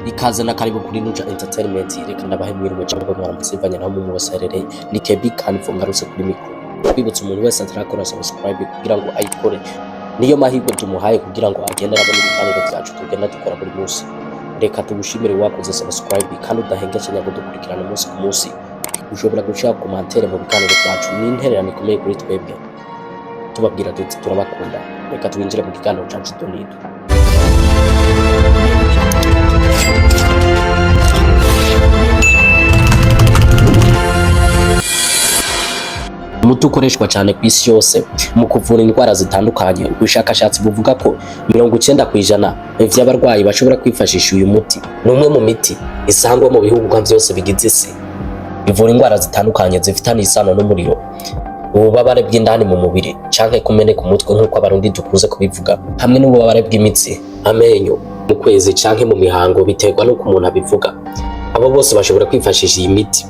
Ikaze na karibu kuri Nuja Entertainment. Reka ndabahe mwiriwe cyangwa mwaramutse bivanye naho mu mubaserereye. Ni KB Kanfo ngarutse kuri mikro. Kwibutsa umuntu wese atarakora subscribe kugira ngo ayikore, niyo mahirwe tumuhaye kugira ngo agende arabona ibiganiro byacu tugenda dukora buri munsi. Reka tugushimire wakoze subscribe kandi udahengeshanya kudukurikirana umunsi ku munsi. Ushobora gushira commentaire mu biganiro byacu, ni intererano ikomeye kuri twebwe. Tubabwira tuti turabakunda. Reka twinjire mu kiganiro cyacu tunido. Umuti ukoreshwa cyane ku isi yose mu kuvura indwara zitandukanye. Ubushakashatsi buvuga ko 90% vy'abarwayi bashobora kwifashisha uyu muti. Ni umwe mu miti isangwa mu bihugu nka vyose bigize isi. Ivura indwara zitandukanye zifitanye isano n'umuriro, ububabare bw'indani mu mubiri canke kumeneka umutwe nk'uko Abarundi dukunze kubivuga, hamwe n'ububabare bw'imitsi, amenyo, mu kwezi canke mu mihango, biterwa n'uko umuntu abivuga. Abo bose bashobora kwifashisha iyi miti,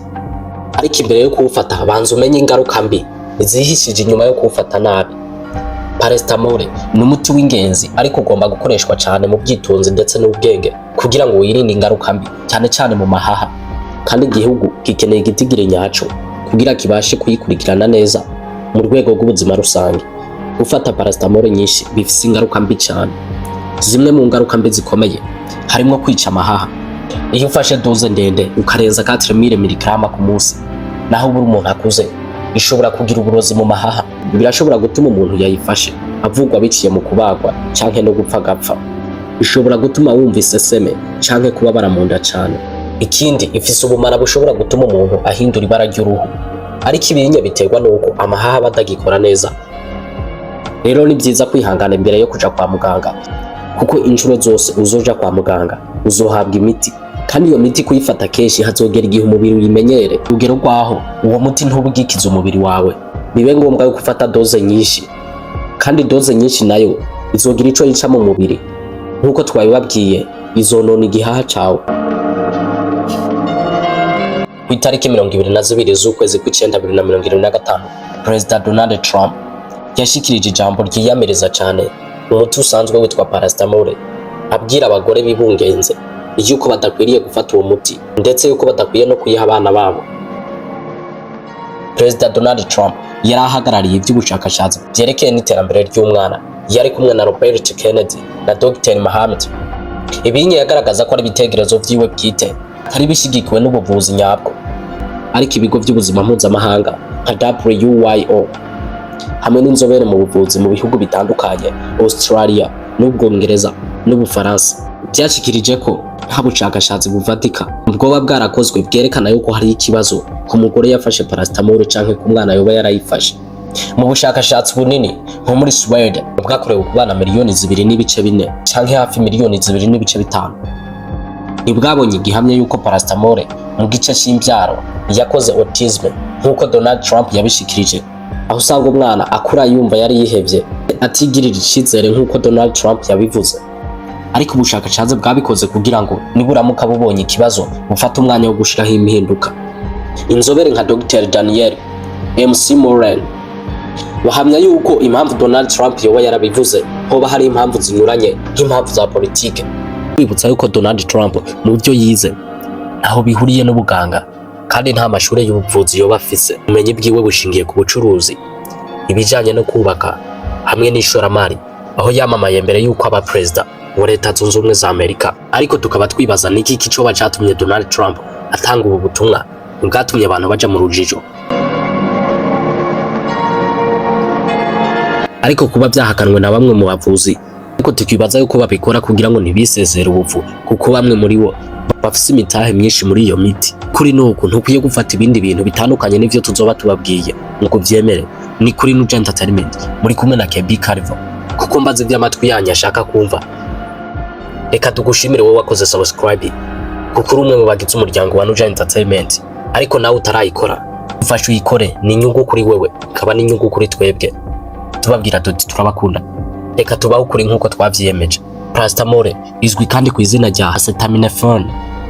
ariko imbere yo kuwufata banza umenye ingaruka mbi zihishije inyuma yo kuwufata nabi. Paracetamol ni umuti w'ingenzi, ariko ugomba gukoreshwa cyane mu bwitonzi ndetse n'ubwenge kugira ngo wirinde ingaruka mbi, cyane cyane mu mahaha. Kandi igihugu gikeneye igitigiri nyaco kugira kibashe kuyikurikirana neza mu rwego rw'ubuzima rusange. Gufata paracetamol nyinshi bifise ingaruka mbi cyane. Zimwe mu ngaruka mbi zikomeye harimo kwica amahaha. Iyo ufashe doze ndende ukarenza 4000 mg ku munsi, naho ubura umuntu akuze, ishobora kugira uburozi mu mahaha. Birashobora gutuma umuntu yayifashe avugwa biciye mu kubagwa canke no gupfa agapfa. Ishobora gutuma wumva iseseme canke kubabara mu nda cane. Ikindi, ifise ubumara bushobora gutuma umuntu ahindura ibara ry'uruhu, ariko ibinye biterwa nuko amahaha aba atagikora neza. Rero ni byiza kwihangana imbere yo kuja kwa muganga, kuko inshuro zose uzoja kwa muganga uzohabwa imiti, kandi iyo miti kuyifata kenshi hazogera igihe umubiri uyimenyere, urugero rwaho uwo muti ntubugikiza umubiri wawe, bibe ngombwa yuko ufata doze nyinshi, kandi doze nyinshi nayo izogira ico yica mu mubiri. Nk'uko twabibabwiye, izonona igihaha cawe. Ku itariki 22 z'ukwezi kw'icenda 2025, Perezida Donald Trump yashikirije ijambo ryiyamiriza cane umuti usanzwe witwa paracetamol, abwira abagore bibungenze yuko badakwiriye gufata uwo muti, ndetse yuko badakwiye no kuyiha abana babo. Perezida Donald Trump yari ahagarariye iby'ubushakashatsi byerekeye n'iterambere ry'umwana. Yari kumwe na Robert Kennedy na Dr. Mohammed. Ibinye yagaragaza ko ari ibitekerezo vyiwe bwite, atari bishigikiwe n'ubuvuzi nyabwo. Ariko ibigo by'ubuzima mpuzamahanga nka WYO hamwe n'inzobere mu buvuzi mu bihugu bitandukanye, Australia n'Ubwongereza n'Ubufaransa, byashikirije ko nta bushakashatsi bufatika bwoba bwarakozwe bwerekana yuko hari ikibazo ku mugore yafashe paracetamol canke ku mwana yoba yarayifashe. Mu bushakashatsi bunini nko muri Sweden bwakorewe ku bana 2.4 miliyoni canke hafi 2.5 miliyoni, ntibwabonye igihamya yuko paracetamol mu gice c'imbyaro yakoze autisme nk'uko Donald Trump yabishikirije, aho usanga umwana akura yumva yari yihevye, atigirira icizere nk'uko Donald Trump yabivuze. Ariko ubushakashatsi bwabikoze kugira ngo niburamuka bubonye ikibazo bufate umwanya wo gushiraho impinduka. Inzobere nka Dr. Daniel MC Moran bahamya yuko impamvu Donald Trump yoba yarabivuze hoba hari impamvu zinyuranye, nk'impamvu za politike. Kwibutsa yuko Donald Trump mu byo yize ntaho bihuriye n'ubuganga, kandi nta mashure y'ubuvuzi yoba afise. Ubumenyi bwiwe bushingiye ku bucuruzi, ibijanye no kubaka hamwe n'ishoramari, aho yamamaye mbere yuko aba perezida wa Leta Zunze Ubumwe za Amerika. Ariko tukaba twibaza niki kicoba catumye Donald Trump atanga ubu butumwa bwatumye abantu baja mu rujijo. Ariko kuba byahakanwe na bamwe mu bavuzi, ariko tukibaza yuko babikora kugira ngo ntibisezere ubuvu, kuko bamwe muri bo bafise imitahe myinshi muri iyo miti. Kuri nuku ntukwiye gufata ibindi bintu bitandukanye n'ivyo tuzoba tubabwiye ngo vyemere. Ni kuri Nuja Entertainment, muri kumwe na KB Carvo, kuko mbaze ivy'amatwi yanyu ashaka kumva. Reka tugushimire wowe wakoze subscribe, kuko uri umwe mu bagize umuryango wa Nuja Entertainment. Ariko nawe utarayikora, ufashe uyikore, ni inyungu kuri wewe, ikaba n'inyungu kuri twebwe. Tubabwira tuti turabakunda. Reka tubaho ukuri nk'uko twavyiyemeje. Paracetamol izwi kandi ku izina rya acetaminophen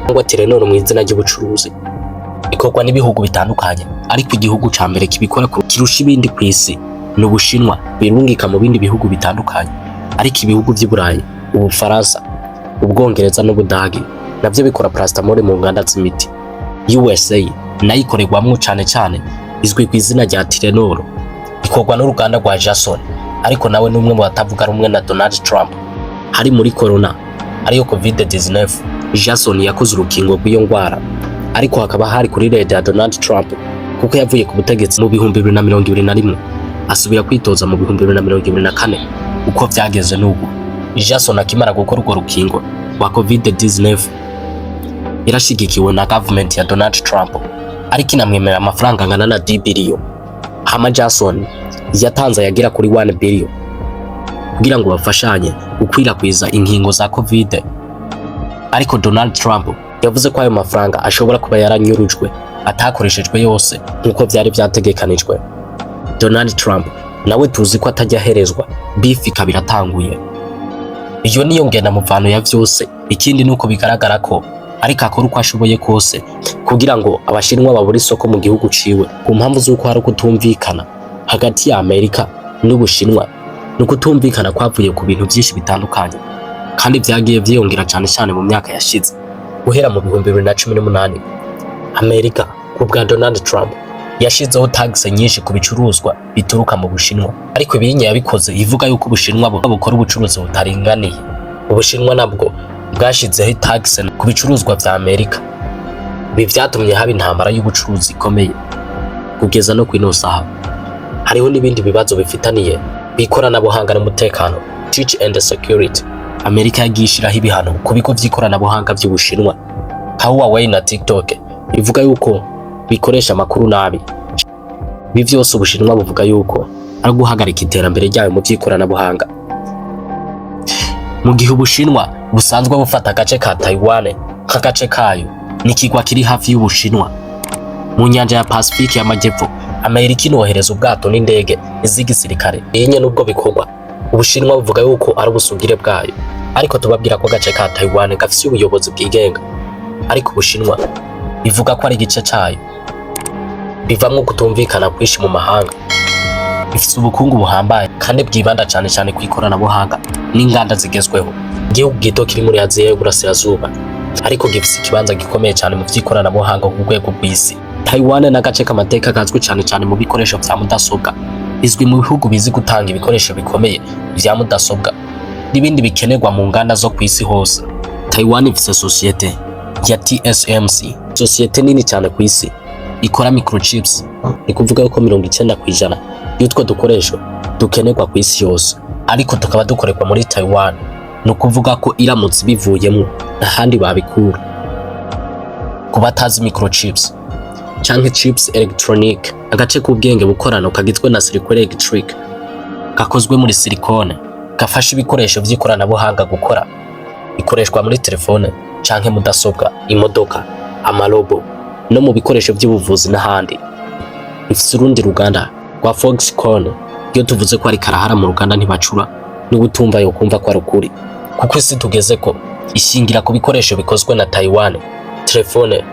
cyangwa Tylenol mu izina ry'ubucuruzi. Ikorwa n'ibihugu bitandukanye, ariko igihugu ca mbere kibikora kirusha ibindi ku isi ni Ubushinwa. Birungika mu bindi bihugu bitandukanye, ariko ibihugu vy'i Burayi, Ubufaransa, Ubwongereza n'Ubudagi Navyo bikora paracetamol mu nganda z'imiti. USA nayo ikorerwamwo cane cane izwi ku izina rya Tylenol, ikorwa n'uruganda rwa Jason, ariko nawe ni umwe mu batavuga rumwe na Donald Trump. Hari muri corona, ariyo COVID-19, Jason yakoze urukingo rw'iyo ndwara, ariko hakaba hari kuri leta ya Donald Trump, kuko yavuye ku butegetsi mu 2021, asubira kwitoza mu 2024. Uko vyageze n'ubu, Jason akimara gukora urwo rukingo rwa COVID-19 yarashigikiwe na government ya Donald Trump, ariko inamwemerera amafaranga angana na 10 billion. Hama Jason yatanze ayagera kuri 1 billion kugira ngo bafashanye gukwirakwiza inkingo za COVID, ariko Donald Trump yavuze ko ayo mafaranga ashobora kuba yaranyurujwe, atakoreshejwe yose nk'uko vyari vyategekanijwe. Donald Trump nawe tuzi ko atajya aherezwa beef, ikaba iratanguye. Iyo niyo ngendamuvano ya vyose. Ikindi nuko bigaragara ko ariko akora uko ashoboye kose kugira ngo Abashinwa babure isoko mu gihugu ciwe, ku mpamvu z'uko hari ukutumvikana hagati ya Amerika n'Ubushinwa. Ni ukutumvikana kwavuye ku bintu byinshi bitandukanye, kandi vyagiye vyiyongera cyane cyane mu myaka yashize. Guhera mu 2018, Amerika ku bwa Donald Trump yashizeho tax nyinshi ku bicuruzwa bituruka mu Bushinwa, ariko ibinya yabikoze ivuga yuko Ubushinwa bukora ubucuruzi butaringaniye. Ubushinwa nabwo bwashizeho tax ku bicuruzwa vya Amerika. Ibi vyatumye haba intambara y'ubucuruzi ikomeye kugeza no kwino saha. Hariho n'ibindi bibazo bifitaniye kw'ikoranabuhanga n'umutekano, tech and security. Amerika yagiye ishiraho ibihano ku bigo vy'ikoranabuhanga vy'Ubushinwa nka Huawei na TikTok, bivuga yuko bikoresha amakuru nabi. Ibi vyose Ubushinwa buvuga yuko ari guhagarika iterambere ryayo mu vy'ikoranabuhanga, mu gihe Ubushinwa busanzwe bufata agace ka Taiwan nk'agace kayo, n'ikigwa kiri hafi y'Ubushinwa mu nyanja ya Pacifique y'Amajyepfo. Amerika inohereza ubwato n'indege z'igisirikare. Inye nubwo bikorwa, Ubushinwa buvuga yuko ari ubusugire bwayo, ariko tubabwira ko agace ka Taiwan gafise ubuyobozi bwigenga, ariko Ubushinwa ivuga ko ari igice cayo. Bivamwo kutumvikana kwinshi mu mahanga. Ifise ubukungu buhambaye kandi bwibanda cyane cyane ku ikoranabuhanga n'inganda zigezweho. Igihugu gito kiri muri Aziya y'Uburasirazuba, ariko gifise ikibanza gikomeye cyane mu vy'ikoranabuhanga ku rwego rw'isi. Taiwan n'agace k'amateka kazwi cyane cyane mu bikoresho vya mudasobwa. Izwi mu bihugu bizi gutanga ibikoresho bikomeye vya mudasobwa n'ibindi bikenerwa mu nganda zo ku isi hose. Taiwan ifise sosiyete ya TSMC, sosiyete nini cyane ku isi ikora microchips. Ni kuvuga ko 90% y'utwo dukoresho dukenerwa ku isi yose, ariko tukaba dukorerwa muri Taiwan. Ni ukuvuga ko iramutse bivuyemo ntahandi babikura. Ku batazi microchips canke chips electronic, agace k'ubwenge bukorano kagizwe na circuit electric gakozwe muri silicone, gafasha ibikoresho vy'ikoranabuhanga gukora. Ikoreshwa muri telefone canke mudasobwa, imodoka, amarobo no mu bikoresho by'ubuvuzi n'ahandi. Ifise urundi ruganda rwa Foxconn. Iyo tuvuze ko ari karahara mu ruganda ntibacura, n'ubutumva yo kumva ko ari ukuri, kuko isi tugeze ko ishingira ku bikoresho bikozwe na Taiwan: telefone,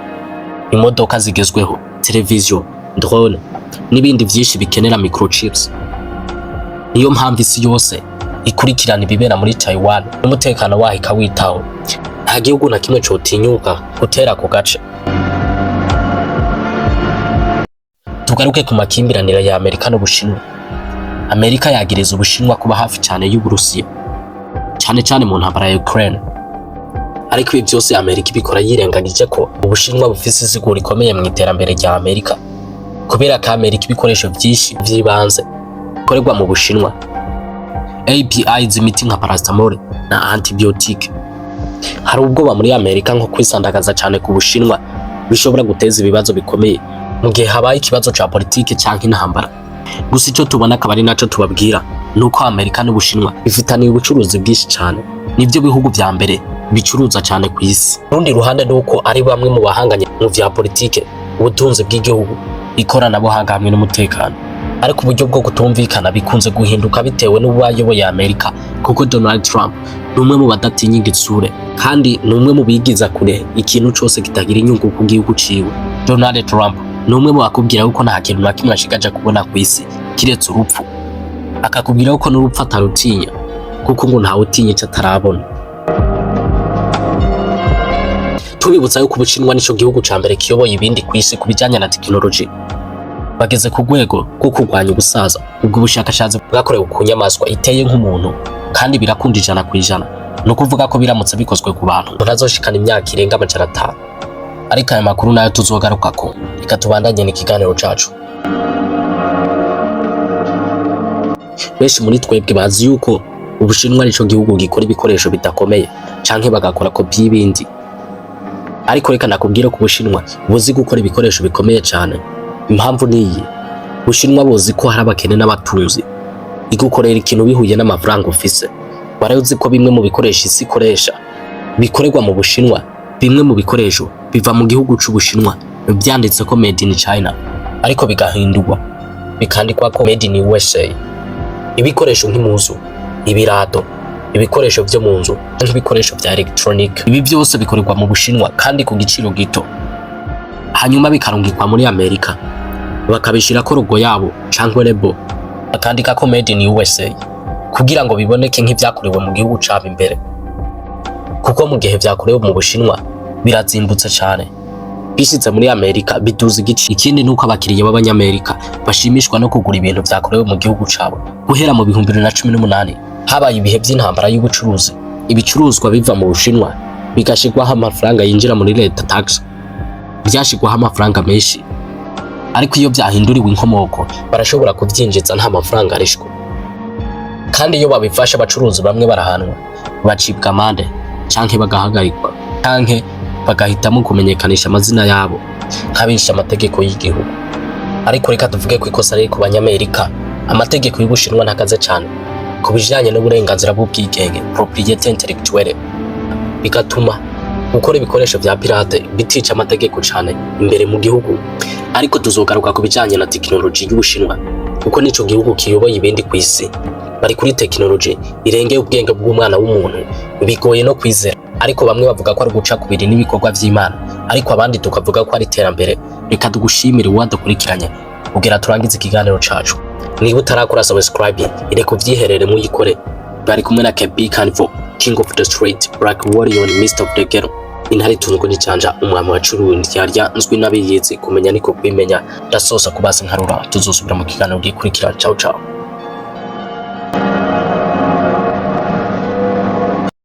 imodoka zigezweho, televiziyo, drone n'ibindi byinshi bikenera microchips. Niyo mpamvu isi yose ikurikirana ibibera muri Taiwan n'umutekano waho ikawitaho. Nta gihugu na kimwe cotinyuka gutera ako gace. Tugaruke ku makimbiranire ya Amerika n'Ubushinwa. Amerika yagiriza Ubushinwa kuba hafi cyane y'Uburusiya, cyane cyane mu ntambara ya Ukraine, ariko ibi byose Amerika ibikora yirengagije ko Ubushinwa bufise iziguro rikomeye mu iterambere rya Amerika, kubera ko Amerika ibikoresho byinshi by'ibanze bikorerwa mu Bushinwa, API z'imiti nka paracetamol na antibiotique. Hari ubwoba muri Amerika nko kwisandagaza cyane ku Bushinwa bishobora guteza ibibazo bikomeye mu gihe habaye ikibazo ca politike canke intambara. Gusa icyo tubona, akaba ari naco tubabwira, ni uko Amerika n'Ubushinwa bifitaniye ubucuruzi bwinshi cyane. Nibyo bihugu vya mbere bicuruza cyane ku isi. Urundi ruhande ni uko ari bamwe mu bahanganye mu vya politike, ubutunzi bw'igihugu, ikoranabuhanga hamwe n'umutekano. Ariko uburyo bwo kutumvikana bikunze guhinduka bitewe n'uwayoboye Amerika, kuko Donald Trump ni umwe mu badatinya igitsure, kandi ni umwe mu bigiza kure ikintu cose kitagira inyungu ku gihugu ciwe. Donald Trump ni umwe mu bakubwira yuko nta kintu na kimwe ashigaje kubona ku isi kiretse urupfu, akakubwira yuko n'urupfu atarutinya, kuko ngo ntawe utinya icyo atarabona. Tubibutsa yuko Ubushinwa nico gihugu ca mbere kiyoboye ibindi ku isi ku bijanye na tekinoloji. Bageze ku rwego rwo kurwanya ubusaza. Ubwo bushakashatsi bwakorewe ku nyamaswa iteye nk'umuntu kandi birakunda 100%. Ni ukuvuga ko biramutse bikozwe ku bantu, umuntu azoshikana imyaka irenga 500. Ariko aya makuru nayo tuzogarukako. Reka tubandanye n'ikiganiro cacu. Benshi muri twebwe bazi yuko Ubushinwa arico gihugu gikora ibikoresho bidakomeye canke bagakora kopi y'ibindi, ariko reka nakubwire ko Ubushinwa buzi gukora ibikoresho bikomeye cane. Impamvu niyi: Ubushinwa buzi ko hari abakene n'abatunzi, igukorera ikintu bihuye n'amafaranga ufise. Wari uzi ko bimwe mu bikoresho isi ikoresha bikorerwa mu Bushinwa? Bimwe mu bikoresho biva mu gihugu c'Ubushinwa byanditse ko "Made in China", ariko bigahindurwa bikandikwa ko "Made in USA". Ibikoresho nk'impuzu, ibirato, ibikoresho vyo mu nzu nk'ibikoresho vya electronic, ibi byose bikorerwa mu Bushinwa kandi ku giciro gito, hanyuma bikarungikwa muri Amerika, bakabishirako logo yabo canke label, bakandika ko "Made in USA" kugira ngo biboneke nk'ivyakorewe mu gihugu cabo imbere, kuko mu gihe vyakorewe mu Bushinwa birazimbutse cane, bishize muri Amerika biduza igiciro. Ikindi nuko abakiriya b'Abanyamerika bashimishwa no kugura ibintu vyakorewe mu gihugu cabo. Guhera mu 2018 habaye ibihe vy'intambara y'ubucuruzi, ibicuruzwa biva mu Bushinwa bigashirwaho amafaranga yinjira muri leta, tax, byashirwaho amafaranga menshi, ariko iyo byahinduriwe inkomoko barashobora kuvyinjiza nta mafaranga arishwe. Kandi iyo babifashe, abacuruzi bamwe barahanwa, bacibwa amande canke bagahagarikwa canke bagahitamo kumenyekanisha amazina yabo nk'abishe amategeko y'igihugu. Ariko reka tuvuge ko ikosa riri ku Banyamerika. Amategeko y'Ubushinwa ntakaze cane ku bijanye n'uburenganzira bw'ubwigenge, propriété intellectuelle, bigatuma gukora ibikoresho vya pirate bitica amategeko cane imbere mu gihugu. Ariko tuzogaruka ku bijanye na tekinoloji y'Ubushinwa, kuko nico gihugu kiyoboye ibindi ku isi. Bari kuri tekinoloji irengeye ubwenge bw'umwana w'umuntu, bigoye no kwizera. Ariko bamwe bavuga ko ari uguca kubiri n'ibikorwa vy'Imana, ariko abandi tukavuga ko ari iterambere. Reka tugushimire uwadukurikiranye kugira turangize ikiganiro cacu. Niba utarakora subscribe, reka uvyiherere muyikore. Bari kumwe na KB Canvo, King of the Street, Black Warrior, Mr of the Ghetto, intare itunzwe n'ijanja, umwami wa curundi ndyarya nzwi n'abiyizi. Kumenya niko kwimenya. Ndasosa kubasa nkarura, tuzosubira mu kiganiro gikurikira. Ciao ciao.